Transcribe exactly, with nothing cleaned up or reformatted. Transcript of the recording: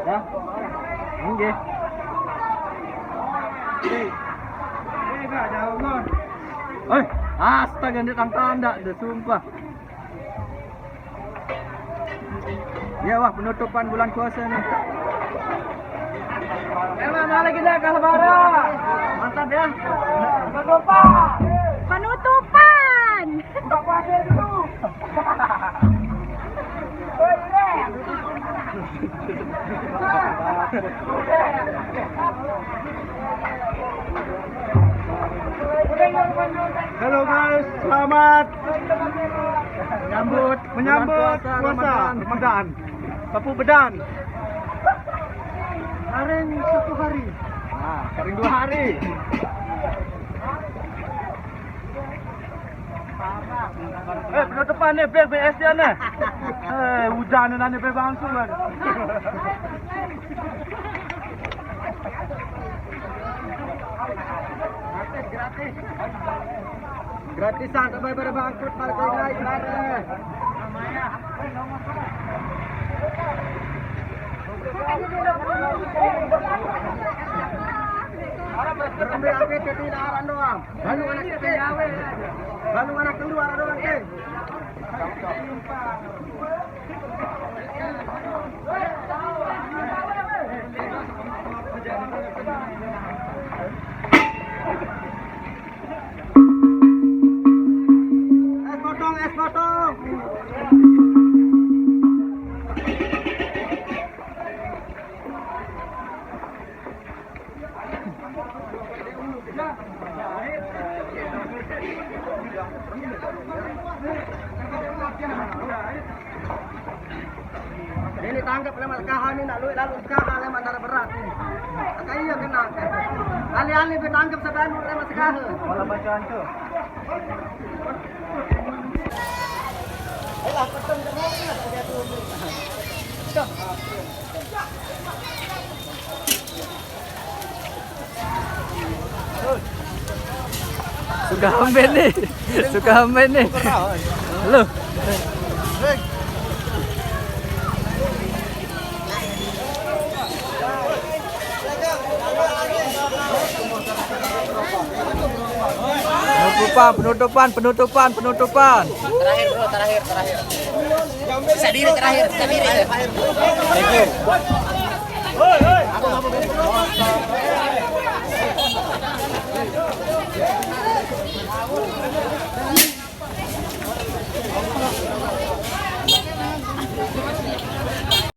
Ya. Nggih. Hei, astaga, ini tang tanda deh, sumpah. Ya, wah, penutupan bulan puasa nih. Emang mana kita ke Lebaran? Mantap ya. Penutupan. Penutupan. Buka puasa dulu. Halo guys, selamat menyambut menyambut puasa, puasa Ramadan. Ramadan. Tepuk bedan. Karing satu hari. Nah, karing dua hari. Eh, penutupan nih, bel B S dia nih. Eh, hujan nih, nanti bel langsung kan. Gratisan, sampai pada bangkrut, balik lagi, balik. Berembe ake jadi laran doang. Lalu anak kita. Lalu anak keluar doang, eh. Es potong, es potong. Ini tangkap lemak kahan ini, nak luit lalu sekaha lemak darah berat ini. Maka iya kena. Alih-alih ditangkap sedang lemak sekaha. Malah bacaan tu. Suka ambil ni. Suka ambil ni. Halo. Penutupan, penutupan, penutupan, penutupan. Terakhir, bro, terakhir, terakhir. Bisa diri terakhir, bisa diri. Thank you.